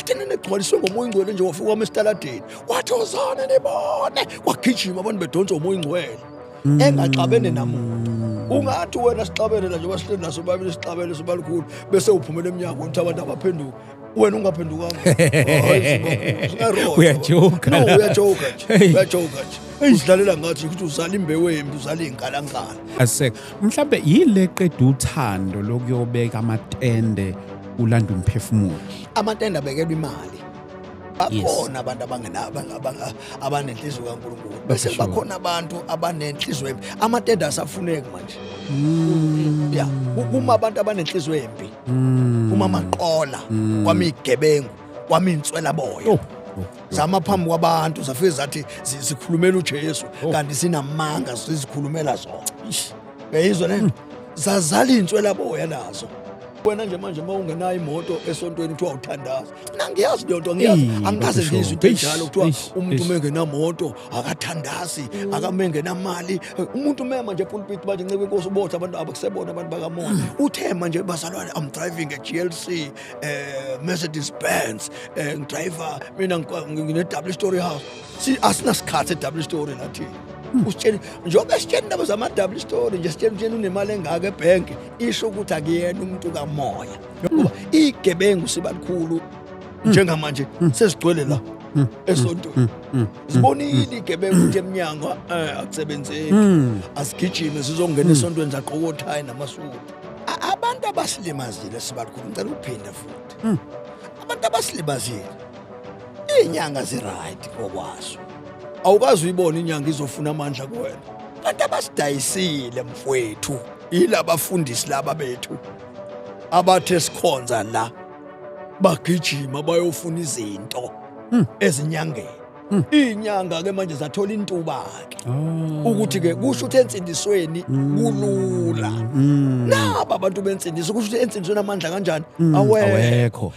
Wathi nina egcwaliswe ngomoya oyingcwele nje, wafika wama esitaladini, wathi, "Wozani nibone." Kwagijima abantu bedonsa umoya oyingcwele, engaxabene namuntu. Ungathi wena sixabene la, njengoba sihleli naso babili, sixabene sobalikhulu, bese uphumela emnyango uthi abantu abaphenduka, wena ungaphendukanga. Hayi, singaroda. Uyajoka No, la. uyajoka nje. Hey. Uyajoka nje, uzidlalela ngathi ukuthi uzala imbewu embi, uzala iy'nkalankala. Asek mhlambe yile qeda uthando lokuyobeka amatende ulanda umphefumulo. Amatende abekelwa imali. Bakhona abantu abanenhliziyo kaNkulunkulu, bese bakhona abantu abanenhliziyo embi. Amatende asafuneki manje ya, kuma abantu abanenhliziyo embi, kuma amaqola, kwami igebengu, kwami inswelaboya. Oh. Zama phambi kwabantu, zafike zathi zikhulumela uJesu, kanti sinamanga, sizikhulumela zona. Uyayizwa le nto? Zazala inswelaboya nazo. Wena nje manje uma ungenayo imoto esontweni kuthiwa uthandaza. Mina ngiyazi leyo nto, ngiyazi. Eyi, Angikaze bakusho. ngizwe into Eish, enjalo, kuthiwa eish, umuntu eish. uma engenamoto akathandazi, akame engenamali. Umuntu mema nje pulpit manje, ncebe inkosi, ubotha abantu abakusebona abantu bakamoya. Uthe manje, "Bazalwane, I'm driving a GLC, Mercedes Benz, ngidriver mina, ngine double story house." Si asinasikhathi e double story nathi. Usitshela njengoba sitshela indaba zama double story nje, sitshela ukuthi unemali engaka ebhenki, isho ukuthi akuyena umuntu kamoya. Ngoba igebengu sibalikhulu njengamanje sesigcwele la esontweni. Sibonile igebengu ukuthi eminyango akusebenzeki, asigijime sizongena esontweni, zagqoka othayi namasudu. Abantu abasilimazile sibalikhulu, ngicela ukuphinda futhi, abantu abasilimazile, iy'nyanga zi-right ngokwazo. Awukazi uyibone inyanga izofuna amandla kuwena. Abantu abasidayisile mfowethu yilabafundisi laba bethu abathe sikhonza la, bagijima bayofuna izinto ezinyangeni. Iy'nyanga ke manje zathola intuba ke ukuthi ke kusho ukuthi ensindisweni kulula. Naba abantu bensindiso, kusho ukuthi ensindisweni amandla kanjani awekho. Awekho.